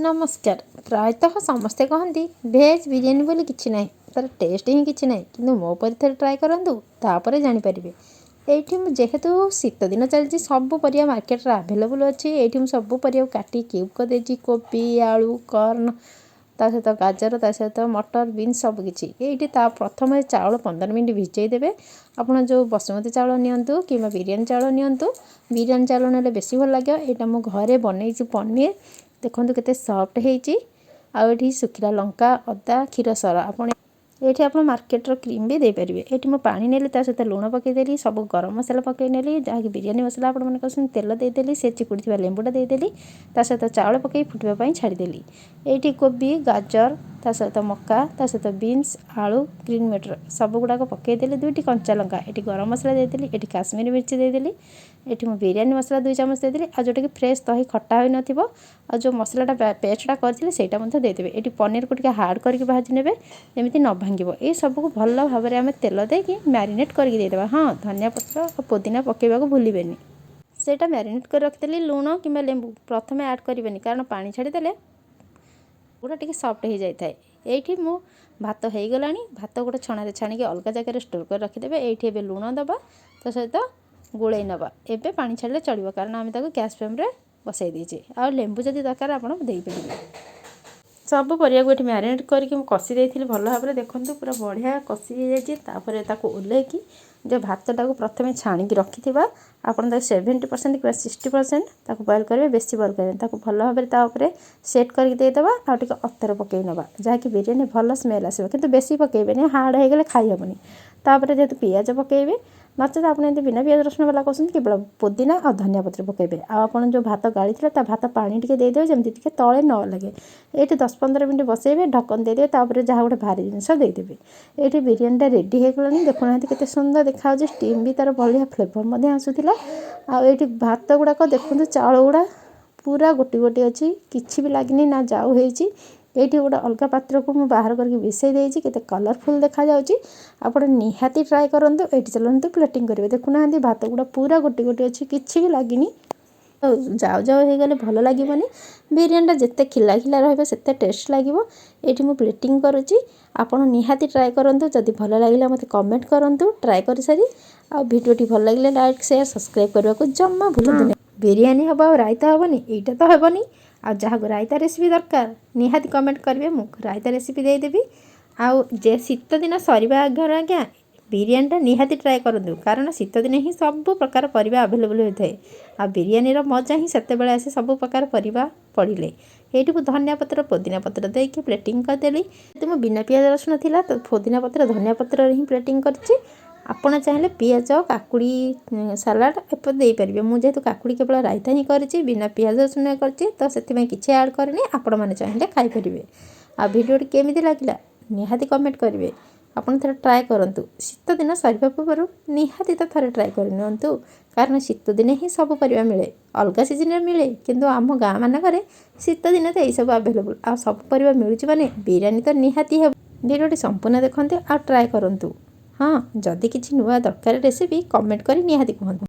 ନମସ୍କାର। ପ୍ରାୟତଃ ସମସ୍ତେ କହନ୍ତି, ଭେଜ୍ ବିରିୟାନୀ ବୋଲି କିଛି ନାହିଁ, ତା'ର ଟେଷ୍ଟ ହିଁ କିଛି ନାହିଁ। କିନ୍ତୁ ମୋ ପରି ଥରେ ଟ୍ରାଏ କରନ୍ତୁ, ତାପରେ ଜାଣିପାରିବେ। ଏଇଠି ମୁଁ ଯେହେତୁ ଶୀତ ଦିନ ଚାଲିଛି, ସବୁ ପରିବା ମାର୍କେଟରେ ଆଭେଲେବୁଲ୍ ଅଛି। ଏଇଠି ମୁଁ ସବୁ ପରିବାକୁ କାଟି କ୍ୟୁବ୍ କରିଦେଇଛି: କୋବି, ଆଳୁ, କର୍ଣ୍ଣ, ତା ସହିତ ଗାଜର, ତା ସହିତ ମଟର, ବିନ୍ସ, ସବୁ କିଛି। ଏଇଠି ତା ପ୍ରଥମେ ଚାଉଳ 15 ମିନିଟ୍ ଭିଜେଇ ଦେବେ। ଆପଣ ଯେଉଁ ବସୁମତୀ ଚାଉଳ ନିଅନ୍ତୁ କିମ୍ବା ବିରିୟାନୀ ଚାଉଳ ନିଅନ୍ତୁ, ବିରିୟାନୀ ଚାଉଳ ନେଲେ ବେଶୀ ଭଲ ଲାଗିବ। ଏଇଟା ମୁଁ ଘରେ ବନେଇଛି ପନିର। ଦେଖନ୍ତୁ କେତେ ସଫ୍ଟ ହେଇଛି। ଆଉ ଏଠି ଶୁଖିଲା ଲଙ୍କା, ଅଦା, କ୍ଷୀର ସର। ଆପଣ ଏଇଠି ଆପଣ ମାର୍କେଟର କ୍ରିମ୍ ବି ଦେଇପାରିବେ। ଏଇଠି ମୁଁ ପାଣି ନେଲି, ତା ସହିତ ଲୁଣ ପକାଇଦେଲି, ସବୁ ଗରମ ମସଲା ପକାଇ ନେଲି, ଯାହାକି ବିରିୟାନୀ ମସଲା ଆପଣମାନେ କହୁଛନ୍ତି। ତେଲ ଦେଇଦେଲି, ସେ ଚିପୁଡ଼ି ଥିବା ଲେମ୍ବୁଟା ଦେଇଦେଲି, ତା ସହିତ ଚାଉଳ ପକାଇ ଫୁଟିବା ପାଇଁ ଛାଡ଼ିଦେଲି। ଏଇଠି କୋବି, ଗାଜର, ତା ସହିତ ମକା, ତା ସହିତ ବିନ୍ସ, ଆଳୁ, ଗ୍ରୀନ୍ ମଟର ସବୁ ଗୁଡ଼ାକ ପକାଇଦେଲି। ଦୁଇଟି କଞ୍ଚା ଲଙ୍କା, ଏଠି ଗରମ ମସଲା ଦେଇଦେଲି, ଏଠି କାଶ୍ମୀରୀ ମିର୍ଚି ଦେଇଦେଲି। ଏଠି ମୁଁ ବିରିୟାନୀ ମସଲା 2 ଚାମଚ ଦେଇଦେଲି। ଆଉ ଯେଉଁଟାକି ଫ୍ରେଶ୍ ଦହି, ଖଟା ହୋଇନଥିବ, ଆଉ ଯେଉଁ ମସଲାଟା ପେଷ୍ଟଟା କରିଥିଲେ, ସେଇଟା ମଧ୍ୟ ଦେଇଦେବେ। ଏଠି ପନିରକୁ ଟିକେ ହାର୍ଡ଼ କରିକି ଭାଜି ନେବେ, ଯେମିତି ନ ଭାଙ୍ଗିବ। ଏସବୁକୁ ଭଲ ଭାବରେ ଆମେ ତେଲ ଦେଇକି ମ୍ୟାରିନେଟ୍ କରିକି ଦେଇଦେବା। ହଁ, ଧନିଆ ପତ୍ର ଆଉ ପୋଦିନା ପକାଇବାକୁ ଭୁଲିବେନି। ସେଇଟା ମ୍ୟାରିନେଟ୍ କରି ରଖିଦେଲି। ଲୁଣ କିମ୍ବା ଲେମ୍ବୁ ପ୍ରଥମେ ଆଡ଼୍ କରିବେନି, କାରଣ ପାଣି ଛାଡ଼ିଦେଲେ ଗୁଡ଼ା ଟିକେ ସଫ୍ଟ ହେଇଯାଇଥାଏ। ଏଇଠି ମୁଁ ଭାତ ହେଇଗଲାଣି। ଭାତ ଗୋଟେ ଛଣାରେ ଛାଣିକି ଅଲଗା ଜାଗାରେ ଷ୍ଟୋର୍ କରି ରଖିଦେବେ। ଏଇଠି ଏବେ ଲୁଣ ଦେବା, ତା ସହିତ ଗୋଳେଇ ନେବା। ଏବେ ପାଣି ଛାଡ଼ିଲେ ଚଳିବ, କାରଣ ଆମେ ତାକୁ ଗ୍ୟାସ୍ ଫ୍ଲେମ୍ରେ ବସାଇ ଦେଇଛେ। ଆଉ ଲେମ୍ବୁ ଯଦି ଦରକାର, ଆପଣ ଦେଇପାରିବେ। ସବୁ ପରିବାକୁ ଏଠି ମ୍ୟାରିନେଟ୍ କରିକି ମୁଁ କଷି ଦେଇଥିଲି ଭଲ ଭାବରେ। ଦେଖନ୍ତୁ, ପୁରା ବଢ଼ିଆ କଷି ହେଇଯାଇଛି। ତାପରେ ତାକୁ ଓହ୍ଲେଇକି ଯେଉଁ ଭାତଟାକୁ ପ୍ରଥମେ ଛାଣିକି ରଖିଥିବା, ଆପଣ ତାକୁ 70% କିମ୍ବା 60% ତାକୁ ବଏଲ୍ କରିବେ, ବେଶୀ ବଏଲ୍ କରିବେନି। ତାକୁ ଭଲ ଭାବରେ ତା ଉପରେ ସେଟ୍ କରିକି ଦେଇଦେବା। ଆଉ ଟିକେ ଅତର ପକାଇ ନେବା, ଯାହାକି ବିରିୟାନୀ ଭଲ ସ୍ମେଲ୍ ଆସିବ। କିନ୍ତୁ ବେଶୀ ପକାଇବେନି, ହାର୍ଡ଼ ହେଇଗଲେ ଖାଇ ହେବନି। ତାପରେ ଯେହେତୁ ପିଆଜ ପକାଇବେ, ନଚେତ ଆପଣ ଏମିତି ବିନା ପିଆଜ ରସୁଣ ବାଲା କହୁଛନ୍ତି, କେବଳ ପୋଦିନା ଆଉ ଧନିଆ ପତ୍ର ପକାଇବେ। ଆଉ ଆପଣ ଯେଉଁ ଭାତ ଗାଳିଥିଲେ, ତା ଭାତ ପାଣି ଟିକେ ଦେଇଦେବେ, ଯେମିତି ଟିକେ ତଳେ ନ ଲାଗେ। ଏଇଠି 10-15 ମିନିଟ୍ ବସେଇବେ, ଢକନ ଦେଇଦେବେ, ତାପରେ ଯାହା ଗୋଟେ ଭାରି ଜିନିଷ ଦେଇଦେବେ। ଏଇଠି ବିରିୟାନୀଟା ରେଡ଼ି ହେଇଗଲାଣି। ଦେଖୁନାହାନ୍ତି, କେତେ ସୁନ୍ଦର ଦେଖାଯାଉଛି। ଷ୍ଟିମ୍ ବି ତା'ର ବଢ଼ିଆ ଫ୍ଲେଭର୍ ମଧ୍ୟ ଆସୁଥିଲା। ଆଉ ଏଇଠି ଭାତ ଗୁଡ଼ାକ ଦେଖନ୍ତୁ, ଚାଉଳ ଗୁଡ଼ା ପୁରା ଗୋଟି ଗୋଟି ଅଛି, କିଛି ବି ଲାଗିନି, ନା ଯାଉ ହେଇଛି। ଏଇଠି ଗୋଟେ ଅଲଗା ପାତ୍ରକୁ ମୁଁ ବାହାର କରିକି ମିଶାଇ ଦେଇଛି। କେତେ କଲରଫୁଲ୍ ଦେଖାଯାଉଛି। ଆପଣ ନିହାତି ଟ୍ରାଏ କରନ୍ତୁ। ଏଇଠି ଚାଲନ୍ତୁ ପ୍ଲେଟିଂ କରିବେ। ଦେଖୁନାହାନ୍ତି, ଭାତ ଗୁଡ଼ା ପୁରା ଗୋଟି ଗୋଟି ଅଛି, କିଛି ବି ଲାଗିନି। ଯାଉ ଯାଉ ହେଇଗଲେ ଭଲ ଲାଗିବନି। ବିରିୟାନୀଟା ଯେତେ ଖିଲା ଖିଲା ରହିବ, ସେତେ ଟେଷ୍ଟ ଲାଗିବ। ଏଇଠି ମୁଁ ପ୍ଲେଟିଂ କରୁଛି। ଆପଣ ନିହାତି ଟ୍ରାଏ କରନ୍ତୁ। ଯଦି ଭଲ ଲାଗିଲା, ମୋତେ କମେଣ୍ଟ କରନ୍ତୁ ଟ୍ରାଏ କରିସାରି। ଆଉ ଭିଡ଼ିଓଟି ଭଲ ଲାଗିଲେ ଲାଇକ୍, ସେୟାର, ସବସ୍କ୍ରାଇବ୍ କରିବାକୁ ଜମା ଭୁଲନ୍ତୁନି। ବିରିୟାନୀ ହେବ ଆଉ ରାଇତା ହେବନି, ଏଇଟା ତ ହେବନି। ଆଉ ଯାହାକୁ ରାଇତା ରେସିପି ଦରକାର, ନିହାତି କମେଣ୍ଟ କରିବେ, ମୁଁ ରାଇତା ରେସିପି ଦେଇଦେବି। ଆଉ ଯେ ଶୀତ ଦିନ ସରିବା ଆଗରୁ ଆଜ୍ଞା ବିରିୟାନୀଟା ନିହାତି ଟ୍ରାଏ କରନ୍ତୁ, କାରଣ ଶୀତ ଦିନେ ହିଁ ସବୁ ପ୍ରକାର ପରିବା ଆଭେଲେବୁଲ୍ ହୋଇଥାଏ। ଆଉ ବିରିୟାନୀର ମଜା ହିଁ ସେତେବେଳେ ଆସେ, ସବୁ ପ୍ରକାର ପରିବା ପଡ଼ିଲେ। ଏଇଠି ମୁଁ ଧନିଆ ପତ୍ର, ପୋଦିନା ପତ୍ର ଦେଇକି ପ୍ଲେଟିଂ କରିଦେଲି। ଯେହେତୁ ମୁଁ ବିନା ପିଆଜ ରସୁଣ ଥିଲା, ତ ପୋଦିନା ପତ୍ର, ଧନିଆ ପତ୍ରରେ ହିଁ ପ୍ଲେଟିଂ କରିଛି। ଆପଣ ଚାହିଁଲେ ପିଆଜ, କାକୁଡ଼ି ସାଲାଡ଼ ଏପରି ଦେଇପାରିବେ। ମୁଁ ଯେହେତୁ କାକୁଡ଼ି କେବଳ ରାଇତା ହିଁ କରିଛି, ବିନା ପିଆଜ ରସୁଣ କରିଛି, ତ ସେଥିପାଇଁ କିଛି ଆଡ଼୍ କରିନି। ଆପଣମାନେ ଚାହିଁଲେ ଖାଇପାରିବେ। ଆଉ ଭିଡ଼ିଓଟି କେମିତି ଲାଗିଲା, ନିହାତି କମେଣ୍ଟ କରିବେ। ଆପଣ ଥରେ ଟ୍ରାଏ କରନ୍ତୁ। ଶୀତ ଦିନ ସରିବା ପୂର୍ବରୁ ନିହାତି ତ ଥରେ ଟ୍ରାଏ କରିନିଅନ୍ତୁ, କାରଣ ଶୀତ ଦିନେ ହିଁ ସବୁ ପରିବା ମିଳେ। ଅଲଗା ସିଜନରେ ମିଳେ, କିନ୍ତୁ ଆମ ଗାଁ ମାନଙ୍କରେ ଶୀତ ଦିନେ ତ ଏଇସବୁ ଆଭେଲେବୁଲ୍। ଆଉ ସବୁ ପରିବା ମିଳୁଛି ମାନେ ବିରିୟାନୀ ତ ନିହାତି ହେବ। ଭିଡ଼ିଓଟି ସମ୍ପୂର୍ଣ୍ଣ ଦେଖନ୍ତୁ ଆଉ ଟ୍ରାଏ କରନ୍ତୁ। ହଁ, ଯଦି କିଛି ନୂଆ ଦରକାର ରେସିପି, କମେଣ୍ଟ କରି ନିହାତି କୁହନ୍ତୁ।